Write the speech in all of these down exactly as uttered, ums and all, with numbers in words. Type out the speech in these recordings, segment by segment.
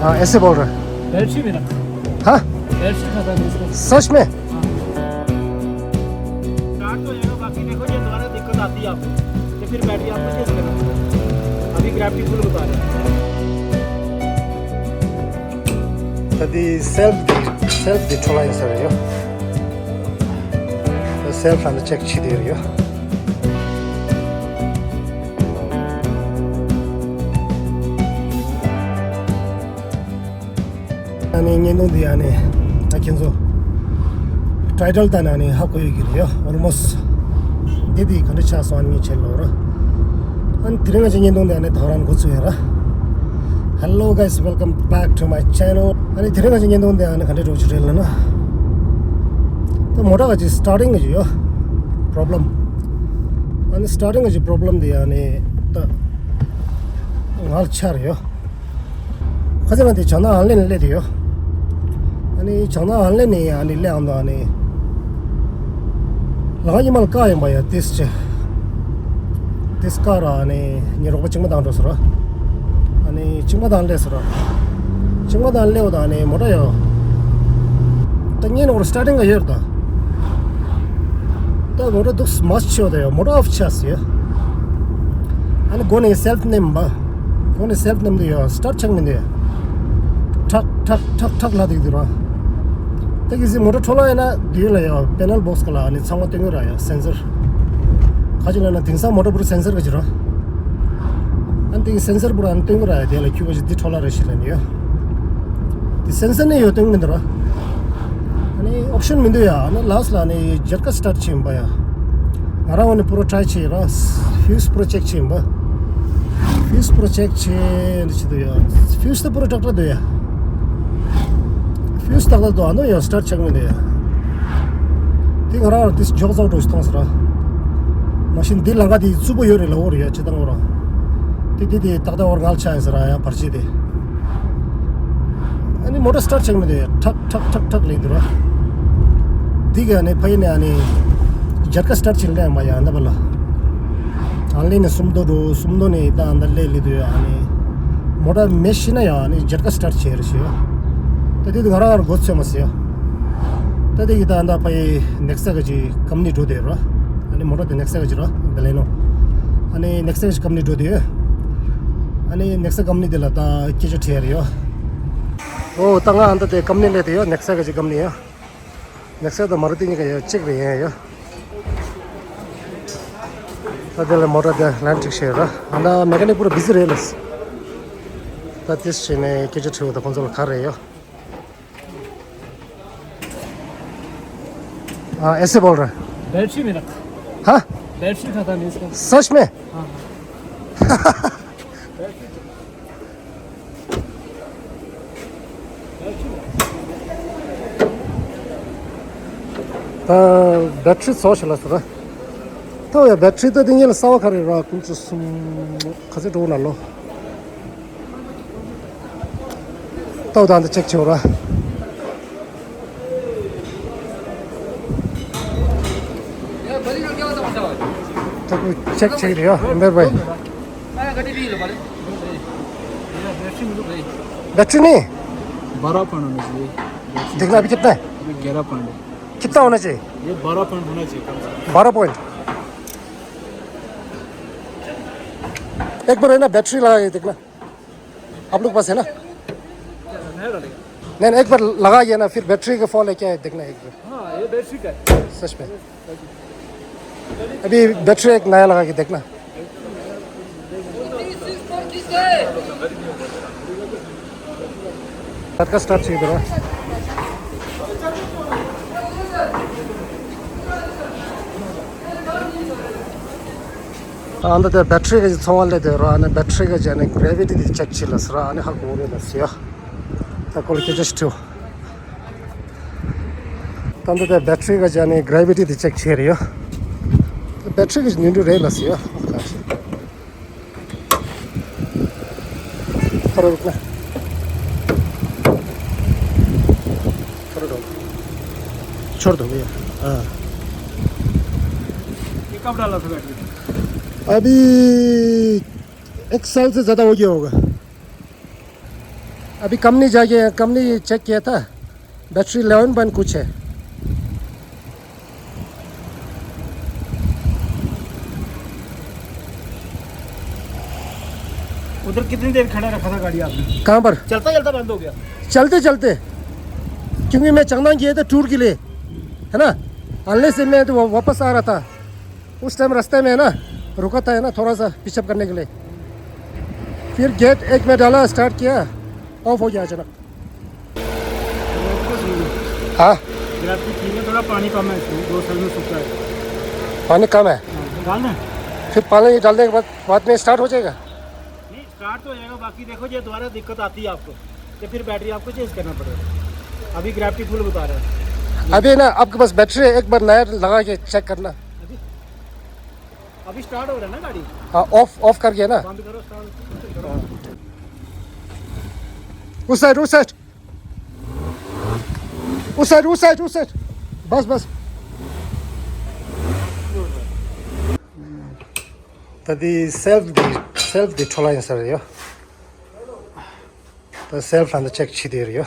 हाँ, ऐसे बोल रहा है। बैटरी में रखा। हाँ? बैटरी खत्म है इसका। सच में? हाँ। स्टार्ट तो हो जाएगा, बाकी देखो, ये दोबारा दिक्कत आती है आपको, तो फिर बैटरी आपको चेंज करना पड़ेगा। अभी ग्रेविटी फुल बता रहे हैं। ད་དེ་སེལ་ཕི་དེ་སེལ་ཕི་དེ་འཕྲོ་བརླག་ཡིན་ས་རེད་ཡོ། ད་སེལ་ཕི་ལ་ཅེག་བྱེད་དེ་ཡོད་ཡོ། ཨ་ནི་བརྙན་ཐུང་འདི་ཨ་ནི་ད་ཁྱེད་ཚོ་ཊའི་ཊལ་ལྟ་ན་ཨ་ནི་ཧ་གོ་ཡོད་ཀྱི་རེད་ཡོ། ཨོལ་མོ་སི་འདི་དེ་ག་འདྲ་ཆགས་སོང་ཨ་ནི་ངས་བྱེད་ལོ་ར། ཨ་ནི་དེ་རིང་ང་ཚོའི་བརྙན་ཐུང་འདི་ཨ་ནི་ད་རང་འགོ་ཚུགས་ཡོད་ར། Hello guys, welcome back to my channel. ཨ་ནི་དེ་རིང་ང་ཚོའི་བརྙན་ཐུང་འདི་ཨ་ནི་ག་འདྲ་འགྲོ་གི་རེད་ལབ་ན། ད་མོ་ཊ་ག་ཅིག་སི་ཊར་ཊིང་ག་ཅིག་ཡོད། པོ་རོབ་ལེམ། ཨ་ནི་སི་ཊར་ཊིང་ག་ཅིག་པོ་རོབ་ལེམ་འདི་ཨ་ནི་ད་ང་ལ་ཆགས་རེད་ཡོ། ཁ་ཅིག་ལ་དེ་བྱང་ན་ཨན་ལེན་སླེབས་དེ་ཡོད། ཨ་ནི་བྱང་ན་ཨན་ལེན་ནས་ཨ་ནི་སླེབས་ཨང་དང་ཨ་ནི། ལ་ང་ཉི་མ་ལ་བཀག་ཡིན་པ་ཡ་ཏིས་ཅེ། ཏིས་བཀག་ར་ཨ་ནི་ངའི་རོགས་པ་གཅིག་མ་དང་འགྲོ་ཟེར་ར། ཨ་ནི་གཅིག་མ་དང་སླེབས་ཟེར་ར། གཅིག་མ་དང་སླེབས་དང་ཨ་ནི་མོ་ཊ་ཡོད། ད་ངའི་ནོར་སི་ཊར་ཊིང་ག་ཡོད་ར་ད། ད་མོ་ཊ་འདུག་མ་ཆེ་བ་ད་ཡོད་མོ་ཊ་ཨོཕ་ཆགས་ཟེར། ཨ་ནི་སྒོ་ནས་སེལ་ཕི་ནེམ་པ། སྒོ་ནས་སེལ་ཕི་ནེམ་དུ་ཡོད་སི་ཊར་ཊི་ཆགས་མི་འདུག་ཁྲག་ཁྲག་ཁྲག་ཁྲག་ལ་དེ་འདུག་ར། ད་གི་སི་མོ་ཊ་འཕྲོ་བརླག་ཡིན་ན་དུས་ལ་ཡོད་པེ་ནལ་བོག་སི་ག་ལ་ཨ་ནི་ཚང་མ་སྟོན་གི་ར་ཡོད་སེན་སར། ག་ཅི་ལ་ན་དེང་སང་མོ་ཊ་བུར་སེན་སར་ག་ཅི་ར། ཨ་ནི་དེ་གི་སེན་སར་བུར་ཨ་ནི་སྟོན་གི་ར་ཡོད་དེ་ལ་ཁྱུ་ག་ཅི་དེ་འཕྲོ་བརླག་རེད་ཞིག་ལ་ནི་ཡོད། དེ་སེན་སར་ནས་ཡོད་སྟོན་གི་མི་འདུག་ར། ཨ་ནི་ཨོབ་ཤན་མི་འདུག་ཡ། ཨ་ནི་ལཱས་ལ་ཨ་ནི་ཇེར་ཀ་སི་ཊར་ཊི་བྱེད་ཡིན་པ་ཡ། ང་རང་ཨ་ནི་པུ་རོ་ཊའི་བྱེད་ར། ཕིའུ་སི་པུ་རོ་ཅེག་བྱེད་ཡིན་པ། ཕིའུ་སི་པུ་རོ་ཅེག་བྱེད་འདི་བྱེད་འདུག་ཡ། ཕིའུ་སི་ད་པུ་རོ་ཏག་ཏག་འདུག་ཡ། ཕིའུ་སི་ཏག་ཏག་འདུག་ཨ་ནོ་ཡ་སི་ཊར་ཊི་ཆགས་མི་འདུག་ཡ། དེ་ང་རང་ཨ་ནི་འཇོག་ཚོགས་འགྲོ་ཞིག་གཏོང་ཟེར་ར། མ་གཞི་འདི་ལམ་ཁ་དེ་རྩུབ་པོ་ཡོད་རེད་ལ་འོ་རེད་ཡ་ཅི་ད་འོ་ར། དེ་དེ་དེ་ཏག་ཏག་འོ་ར་ང་ལ་ཆགས་ཡིན་ཟེར་ར་ཡ་བར་ཆད་དེ། ཨ་ནི་མོ་ཊ་སི་ཊར་ཊི་ཆགས་མི་འདུག་ཡ། ཁྲག་ཁྲག་ཁྲག་ཁྲག་ལེགས་འདུག་ར། འདི་ག་ནི་ཕ་ཡི་ནས་ཨ་ནི་ཇེར་ཀ་སི་ཊར་ཊི་བྱེད་ལེ་མ་ཡ་འདི་བ་ལ། ཨ་ལེ་ནས་སུམ་མདོ་འགྲོ་སུམ་མདོ་ནས་ད་འདི་ལེ་ལེ་འདུག་ཡ། ཨ་ནི་མོ་ཊ་མེ་ཤི་ན་ཡ་ཨ་ནི་ཇེར་ཀ་སི་ཊར་ཊི་བྱེད་རེ་ཞུ་ཡ། ད་དེ་དུས་ང་རང་ང་རང་མགོ་ཚོས་མ་ཟེར་ཡ། ད་དེ་གི་ད་འདི་ཕ་ཡི་ནེག་སི་ཊ་ག་ཅིག་ཀམ་ནི་འགྲོ་དེ་ར། ཨ་ནི་མོ་ཊ་དེ་ནེག་སི་ཊ་ག་ཅིག་ར་འདི་ལེ་ནོ། ཨ་ནི་ནེག་སི་ཊ་ག་ཅིག་ཀམ་ནི་འགྲོ་དེ་ཡོད། ཨ་ནི་ནེག་སི་ཊ་ཀམ་ནི་དེ་ལ་ད་སྐད་ཆ་དྲིས་ཡ་རེ་ཡོད། ཨོ་ད་ང་ཨ་འདི་དེ་ཀམ་ནི་ལེ་དེ་ཡོད་ནེག་སི་ཊ་ག་ཅིག་ཀམ་ནི་ཡ། ནེག་སི་ཊ་དང་མ་རུ་ཏི་གཉིས་ཀ་ཡོད་གཅིག་རེད་ཡིན་ཡོད། ད་དེ་ལ་མོ་ཊ་དེ་ལན་ཅིག་བཤད་ར། ཨ་ན་མེ་ཀ་ནིག་པུ་ར་བི་ཟི་རེད་ལ། ད་དེ་བྱས་ནས་སྐད་ཆ་དྲི་བ་དང་ཁོང་ཚོ་ལ་ག་རེ་ཡོད། हाँ, ऐसे बोल रहा है। बैटरी में रखा। हाँ? बैटरी खत्म है इसका। सच में? हाँ, हाँ। ད་བེ་ཊི་རི་ཚོགས་ཤིག་ལ་ཟེར་ར། ཐོ་ཡ་བེ་ཊི་རི་ད་དེ་ཉིད་ལ་གསར་པ་ག་རེ་ར་ཀུན་ཚོ་གསུམ་ག་ཚོད་འགྲོ་ན་ལོ། ཐོ་ད་འདི་ཅེག་བྱེད་ར། ད་ཁོ་ཅེག་བྱེད་རེད་ཡ་ཨེམ་བེར་བའི། बैटरी नहीं। बारह पॉइंट होना चाहिए। देखना अभी कितना है। अभी ग्यारह पॉइंट है। कितना होना चाहिए? ये बारह पॉइंट होना चाहिए कम से कम। बारह पॉइंट। एक बार है ना बैटरी लगा के देखना। आप लोग के पास है ना? नहीं, नहीं, एक बार लगा ये ना, फिर बैटरी का फॉल्ट है क्या है देखना एक बार। हाँ, ये बैटरी का है। सच में। अभी बैटरी एक नया लगा के देखना। झटका स्टार्ट चाहिए तेरा। ཨ་འདི་དེ་བེ་ཊི་རི་གི་ཚོང་བ་ལས་དེ་ར་ཨ་ནི་བེ་ཊི་རི་གི་ཅན་ནི་གྷ་རེ་ཝི་ཊི་དེ་ཅེག་བྱེད་ལ་ཟེར་ཨ་ནི་ཧ་གོ་རེད་ལ་ཟེར་ཡ། ད་ཁོ་ལ་སྐད་ཆ་ཞིག་དྲིས། ད་འདི་དེ་བེ་ཊི་རི་གི་ཅན་ནི་གྷ་རེ་ཝི་ཊི་དེ་ཅེག་བྱེད་རེད་ཡ། བེ་ཊི་རི་གི་ནུས་འགྲོ་རེད་ལ་ཟེར་ཡ། थोड़ा रुकना। थोड़ा रुक। छोड़ दो भैया। हाँ। ये कब डाला था बैटरी? अभी एक साल से ज़्यादा हो गया होगा। अभी कंपनी जाके कंपनी चेक किया था, बैटरी इलेवन पॉइंट कुछ है। उधर कितनी देर खड़ा रखा था गाड़ी आपने? कहाँ पर? चलता चलता बंद हो गया। चलते चलते, क्योंकि मैं चांगलांग गया था टूर के लिए, है ना, अनलेस से मैं तो वा- वापस आ रहा था। उस टाइम रास्ते में है ना, रुका था, है ना, थोड़ा सा पिशअप करने के लिए। फिर गेट एक में डाला, स्टार्ट किया, ऑफ हो गया अचानक। हाँ। ग्रेविटी ठीक है, थोड़ा पानी कम है इसमें, दो साल में सूखा है। पानी कम है। हाँ, डाल दें? फिर पानी डालने के बाद बाद में स्टार्ट हो जाएगा। नहीं, स्टार्ट तो हो जाएगा, बाकी देखो, ये दोबारा दिक्कत आती है आपको, तो फिर बैटरी आपको चेंज करना पड़ेगा। अभी ग्रेविटी फुल बता रहा है। अभी ना आपके पास बैटरी है, एक बार नया लगा के चेक करना। अभी, अभी स्टार्ट हो रहा है ना गाड़ी। हाँ, ऑफ ऑफ करके ना। बंद करो, स्टार्ट करो। उस साइड, उस साइड। उस साइड, उस साइड, उस साइड। बस, बस। ད་འདི་སེལཕ་འདི་སེལཕ་འདི་འཕྲོ་བརླག་ཡིན་ས་རེད་ཡོ། ད་སེལཕ་ལ་འདི་ཅེག་བྱེད་དེ་རེད་ཡོ།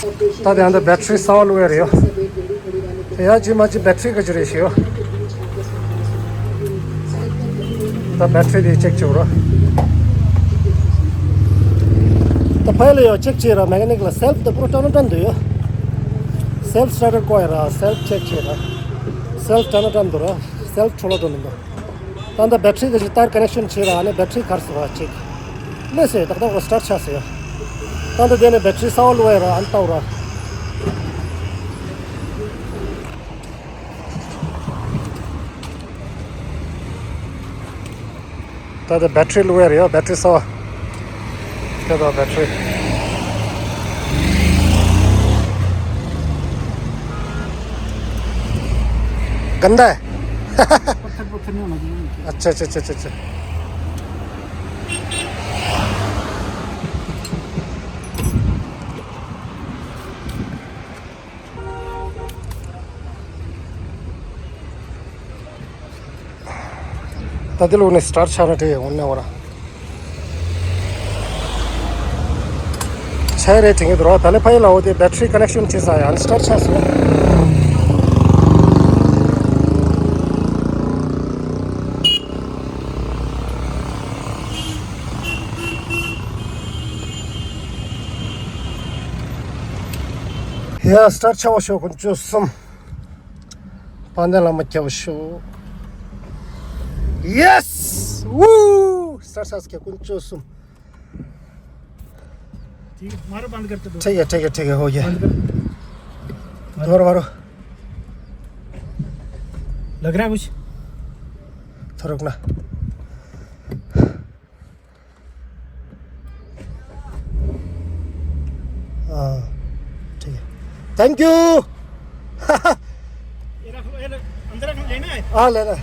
ད་དེ་ཨ་འདི་བེ་ཊི་རི་གསར་པ་བླུགས་ཡ་རེད་ཡོ། དེ་ཡ་ཅི་མ་ཅི་བེ་ཊི་རི་ག་ཅི་རེད་ཤི་ཡོ། ད་བེ་ཊི་རི་དེ་ཅེག་བྱེད་རོ། ད་ཕ་ཡ་ལ་ཡོ་ཅེག་བྱེད་ར་མེ་ཀ་ནིག་ལ་སེལཕ་དེ་པུ་ར་ཏྲ་ན་ཏྲ་ན་འདུག་ཡོ། སེལཕ་སི་ཊར་ཊར་བཀོག་ཡ་ར་སེལཕ་ཅེག་བྱེད་ར། སེལཕ་ཏྲ་ན་ཏྲ་ན་འདུག་ར། སེལཕ་འཕྲོ་བརླག་འགྲོ་ནི་འདུག་ད་ལྟ་བེ་ཊི་རི་ག་ཅིག་ལྟར་ཀ་ནེག་ཤན་བྱས་ར། ཨ་ནི་བེ་ཊི་རི་གར་སོང་བ་ཅིག་ལས་སེ་ཏག་ཏག་གོ་སི་ཊར་ཊི་ཆགས་སེ་ཡ། ད་ལྟ་དེ་ནས་བེ་ཊི་རི་གསར་པ་བླུགས་ཡ་ར། ཨ་ནི་ལྟ་བུ་ར། ད་ལྟ་བེ་ཊི་རི་བླུགས་ཡ་རེད་ཡ། བེ་ཊི་རི་གསར་པ། ཁྱོད་ད་བེ་ཊི་རི་ག་འདྲ། पत्थर पत्थर नहीं होना चाहिए। अच्छा, अच्छा, अच्छा, अच्छा, अच्छा। ད་དེ་ལོ་ནས་སི་ཊར་ཊི་ཆགས་ན་དྲན་ཡོང་ནས་འོ་ར། ཆགས་རེད་དྲན་གྱི་འདུག་ར། ད་ལས་ཕ་ཡི་ལ་འོ་དེ་བེ་ཊི་རི་ཀ་ནེག་ཤན་བྱས་ས་ཡང་སི་ཊར་ཊི་ཆགས་སོང་། ཡ་སི་ཊར་ཊི་ཆགས་པ་ཤོག་དཀོན་མཆོག་གསུམ། དཔལ་ལྡན་བླ་མ་སྐྱབས་ཤོག་ཡེ་སི། ཝུ། སི་ཊར་ཊི་ཆགས་སོང་དཀོན་མཆོག་གསུམ། ठीक है, मारो बंद करके दो। ठीक है, ठीक है, ठीक है, हो गया। बंद कर। मारो, मारो। लग रहा है कुछ? थोड़ा रुकना। हाँ, ठीक है। Thank you. ये रख लो, ये रख, अंदर रख, लेना है? हाँ, लेना है।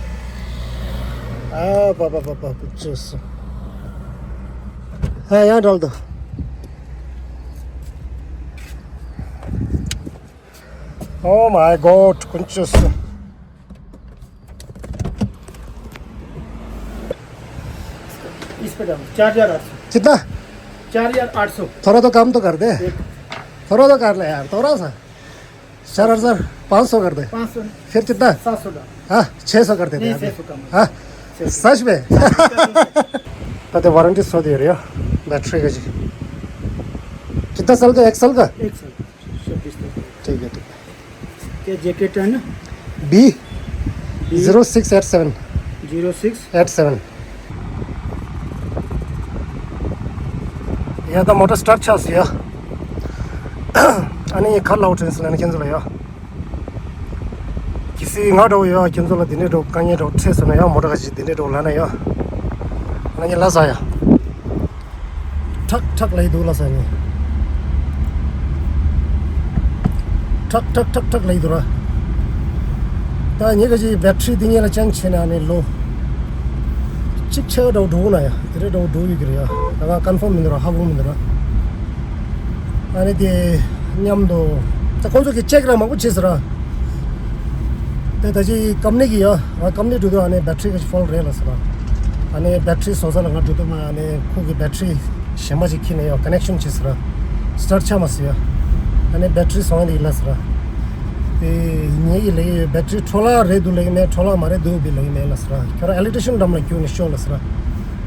हाँ, बाबा, बाबा, कुछ। हाँ, यहाँ डाल दो। Oh my God, कुछ। इस पे डालो, चार हजार आठ सौ। कितना? चार हजार आठ सौ। थोड़ा तो कम तो कर दे। एक। थोड़ा तो कर ले यार, थोड़ा सा। चार हजार पाँच सौ कर दे। पाँच सौ। फिर कितना? सात सौ डाल। हाँ, छः सौ कर देते हैं अभी। छः सौ कम। हाँ, सच में। हाँ, कर दो। ད་དེ་ཝ་རན་ཊི་སོ་དེ་རེད་ཡ། बैटरी का जी। कितना साल का? एक साल का? एक साल का। छब्बीस तक। ठीक है, ठीक है। क्या जैकेट है ना? B B zero six eight seven। Zero six eight seven। ཡ་ད་མོ་ཊ་སི་ཊར་ཊི་ཆགས་སོང་ཡ། ཨ་ནི་ཁ་ལའོ་ཊྲེན་སི་ལ་ནི་ཁྱེད་ཚོ་ལ་ཡ། གི་སི་ང་འགྲོ་ཡ་ཁྱེད་ཚོ་ལ་དེ་འདྲའི་འགྲོ་དཀའ་ངལ་འགྲོ་འཕྲད་སོང་ན་ཡ། མོ་ཊ་ག་ཅིག་དེ་འདྲའི་འགྲོ་ལ་ན་ཡ། ང་གཉིས་ལ་ཟ་ཡ། ཁྲག་ཁྲག་ལ་ཡི་འདུག་ལ་ཟ་ནི། ཁྲག་ཁྲག་ཁྲག་ཁྲག་ལ་ཡི་འདུག་ར། ད་ངེད་ཀྱི་བེ་ཊི་རི་འདི་ཉིད་ལ་ཅན་བྱས་ནས་ཨ་ནི་ལོ་གཅིག་ཆ་འདྲ་བོ་འགྲོ་གི་ན་ཡ། དེ་རེད་འདྲ་བོ་འགྲོ་ཡོད་ཀྱི་རེད་ཡ། ད་ང་ཀོན་ཕོམ་མི་འདུག་ར། ཧ་གོ་མི་འདུག་ར། ཨ་ནི་དེ་མཉམ་དུ་ད་ཁོང་ཚོ་གི་ཅེག་ར་མང་པོ་བྱས་ཟེར་ར། དེ་ད་ཅི་ཀམ་ནི་གི་ཡ། ང་ཀམ་ནི་འགྲོ་དུས་ཨ་ནི་བེ་ཊི་རི་ག་ཅིག་ཕོལ་རེད་ལ་ཟེར་ར། ཨ་ནི་བེ་ཊི་རི་བཟོ་ས་ལ་ང་འགྲོ་དུས་མ་ཨ་ནི་ཁོ་གི་བེ་ཊི་རི་གཞན་པ་ཅིག་ཁྱེར་ནས་ཡ་ཀ་ནེག་ཤན་བྱས་ཟེར་ར། སི་ཊར་ཊི་ཆགས་མ་སོང་ཡ། ཨ་ནི་བེ་ཊི་རི་བཟོ་ཡ་འདི་ཡིན་ལ་ཟེར་ར། དེ་ངེད་ཀྱི་ལས་བེ་ཊི་རི་འཕྲོ་བརླག་རེད་འདུག་ལབ་ཀྱི་མེད། འཕྲོ་བརླག་མ་རེད་འདུག་བི་ལབ་ཀྱི་མེད་ལ་ཟེར་ར། ཁྱོད་རང་ཨི་ལེག་ཊི་རི་ཤན་འགྲམ་ལ་རྒྱུགས་ནས་ཤོག་ལ་ཟེར་ར།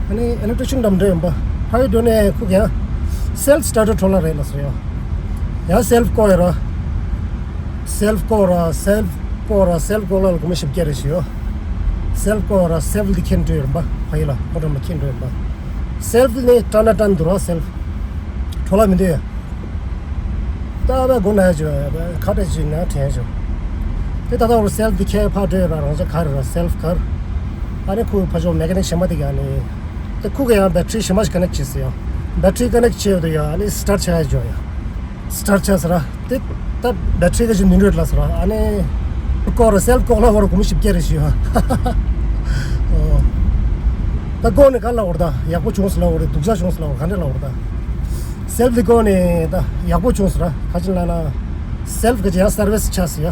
ཨ་ནི་ཨི་ལེག་ཊི་རི་ཤན་འགྲམ་འགྲོ་ཡིན་པ། ཕ་གི་འགྲོ་ནས་ཁོ་ག་ཡང་སེལ་ཕི་སི་ཊར་ཊར་འཕྲོ་བརླག་རེད་ལ་ཟེར་ཡ། ཡང་སེལ་ཕི་བཀོག་ཡ་ར། སེལ་ཕི་བཀོག་ར། སེལ་ཕི་བཀོག་ར། སེལ་ཕི་བཀོག་ལ་ལ་སྒོར་མོ་བཞི་བརྒྱ་རེ་ཞིག་ཡོད། སེལ་ཕི་བཀོག་ར། སེལ་ཕི་འདི་ཁྱེར་འགྲོ་ཡིན་པ། ཕ་གི་ལ་ཁོ་འགྲམ་ལ་ཁྱེར་འགྲོ་ཡིན་པ། སེལ་ཕི་ནི་ཊར་ན་ཊར་འདུག་ར། སེལ་ཕི་འཕྲོ་བརླག་མི་འདུག་ཡ། ད་ཨ་བ་དགོ་ན་ཅོ་ཁ་བྲལ་ཅིག་ན་དྲན་ཅོ། དེ་ད་ལྟ་བར་སེལ་ཕི་འདི་ཁྱེར་ཕར་འགྲོ་ཡོད་ར། རང་ཅག་ག་རེ་ར་སེལ་ཕི་ག་རེ། ཨ་ནི་ཁོའི་ཕ་ཇོ་མེ་ཀ་ནིག་གཞན་པ་དེ་ག་ནི། དེ་ཁོ་ག་ཡང་བེ་ཊི་རི་གཞན་པ་ཞིག་ཀ་ནེག་བྱས་སོ་ཡ། བེ་ཊི་རི་ཀ་ནེག་བྱས་ཡོད་དུ་ཡ། ཨ་ནི་སི་ཊར་ཊི་ཆགས་ཡ་ཅོ་ཡ། སི་ཊར་ཊི་ཆགས་ཟེར་ར། དེ་ད་བེ་ཊི་རི་ག་ཅིག་ནུས་འདོད་ལ་ཟེར་ར། ཨ་ནི་བཀོག་ར། སེལ་ཕི་བཀོག་ལ་བར་སྒོར་མོ་བཞི་བརྒྱ་རེ་ཞིག་ཡ། ཨོ། ད་བཀོག་ནས་ག་ལ་བར་ད་ཡག་པོ་བྱུང་སོང་ལ་བར། སྡུག་ཅག་བྱུང་སོང་ལ་བར། ག་འདྲ་ལ་བར་ད། སེལ་ཕི་འདི་བཀོག་ནས་ད་ཡག་པོ་བྱུང་ཟེར་ར། ག་ཅིག་ལ་ན། སེལ་ཕི་ག་ཅིག་ཡང་སར་བི་སི་ཆགས་སོ་ཡ།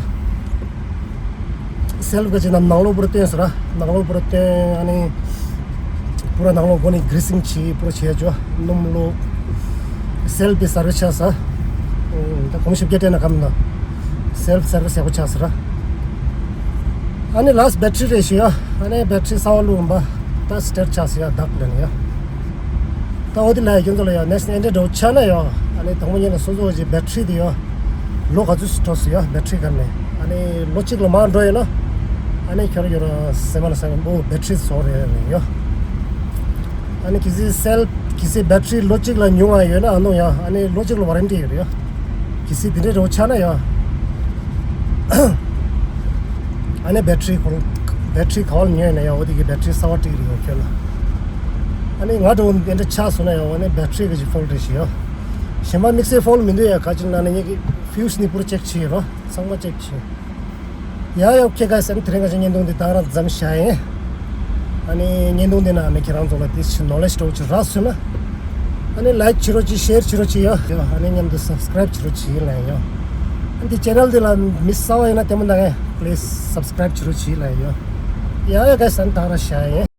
སེལ་ཕི་ག་ཅིག་ནང་ནང་ལོགས་པུ་ར་བཏོན་ཟེར་ར། ནང་ལོགས་པུ་ར་བཏོན། ཨ་ནི་པུ་ར་ནང་ལོགས་སྒོ་ནས་གྷི་རི་སིང་བྱས། པུ་ར་བྱས་ཅོ། སྣུམ་བླུགས། སེལ་ཕི་སར་བི་སི་ཆགས་ས། ད་གོང་བཞི་བརྒྱ་སྤྲད་ན་ཁམ་ན། སེལ་ཕི་སར་བི་སི་ཡག་པོ་ཆགས་ཟེར་ར། ཨ་ནི་ལ་སི་བེ་ཊི་རི་རེ་ཞིག་ཡ། ཨ་ནི་བེ་ཊི་རི་གསར་པ་བླུགས་ཡིན་པ། ད་སི་ཊར་ཊི་ཆགས་སོ་ཡ། བདག་ལེན་ཡ། ད་འོ་དེ་ལ་ཡ་ཁྱོད་ཚོ་ལ་ཡ་ནེག་སི་ཊི་ཨེ་འདྲ་འདྲ་བོ་ཆགས་ན་ཡ། ཨ་ནི་དང་པོ་ཉིད་ལ་སོ་སོ་གི་བེ་ཊི་རི་དེ་ཡ། ལོ་ག་ཚོད་ཅིག་འགྲོ་སོང་ཡ། བེ་ཊི་རི་ག་ནས། ཨ་ནི་ལོ་གཅིག་ལ་མར་འགྲོ་ཡོད་ན། ཨ་ནི་ཁྱོད་ཡོད་ར་སེམས་ལ་སེམས་པོ་བེ་ཊི་རི་བཟོ་རེད་ཡ། ཨ་ནི་གལ་སྲིད་སེལ་གལ་སྲིད་བེ་ཊི་རི་ལོ་གཅིག་ལ་ཉུང་བ་ཡོད་ན་ཨ་ནོ་ཡ། ཨ་ནི་ལོ་གཅིག་ལ་ཝ་རན་ཊི་ཡོད་རེད་ཡ། གལ་སྲིད་དེ་འདྲའི་འདྲ་བོ་ཆགས་ན་ཡ། ཨ་ནི་བེ་ཊི་རི་ཁོ་རང་བེ་ཊི་རི་ག་བ་ལ་ཉོས་ན་ཡ། འོ་དེ་གི་བེ་ཊི་རི་གསར་པ་སྤྲད་ཀྱི་རེད་ཡ་ཁྱོད་ལ། ཨ་ནི་ང་འདྲ་བོ་དེ་འདྲ་ཆགས་སོང་ན་ཡ། འོ་ནི་བེ་ཊི་རི་ག་ཅིག་ཕོལ་རེད་ཤི་ཡ། གཞན་པ་དམིགས་བསལ་ཕོལ་མི་འདུག་ཡ། ག་ཅིག་ན་ནི་ངེད་ཀྱི་ཕིའུ་སི་ནི་པུ་ར་ཅེག་བྱས་ཡོད་ར། ཚང་མ་ཅེག་བྱས། ཡ་ཡ། ཨོ་ཁེ་གྷའི་སི། ཨ་ནི་དེ་རིང་ག་ཅིག་བརྙན་ཐུང་འདི་ད་ག་རང་མཚམས་བཞག་ཡིན། ཨ་ནི་བརྙན་ཐུང་འདི་ནང་ནས་ཁྱེད་རང་ཚོ་ལ་དེ་ཕྱིར་ནོ་ལེ་ཇི་འདྲ་བོ་ཅིག་རག་སོང་ན། ཨ་ནི་ལའིཀ་བྱེད་རོགས་གྱིས། ཤེར་བྱེད་རོགས་གྱིས་ཡ། ཡ། ཨ་ནི་མཉམ་དུ་སབ་སི་ཀ་རའིབ་བྱེད་རོགས་གྱིས་ལབ་ཡོད། ཨ་ནི་ཅེ་ནལ་འདི་ལ་མི་གསར་པ་ཡིན་ན་ལྟད་མོ་ལྟ་མཁན་པི་ལི་སི་སབ་སི་ཀ་རའིབ་བྱེད་རོགས་གྱིས་ལབ་ཡོད། ཡ་ཡ། ཨོ་ཁེ་གྷའི་སི། ཨ་ནི་ད་ག་རང་བཞག་ཡིན།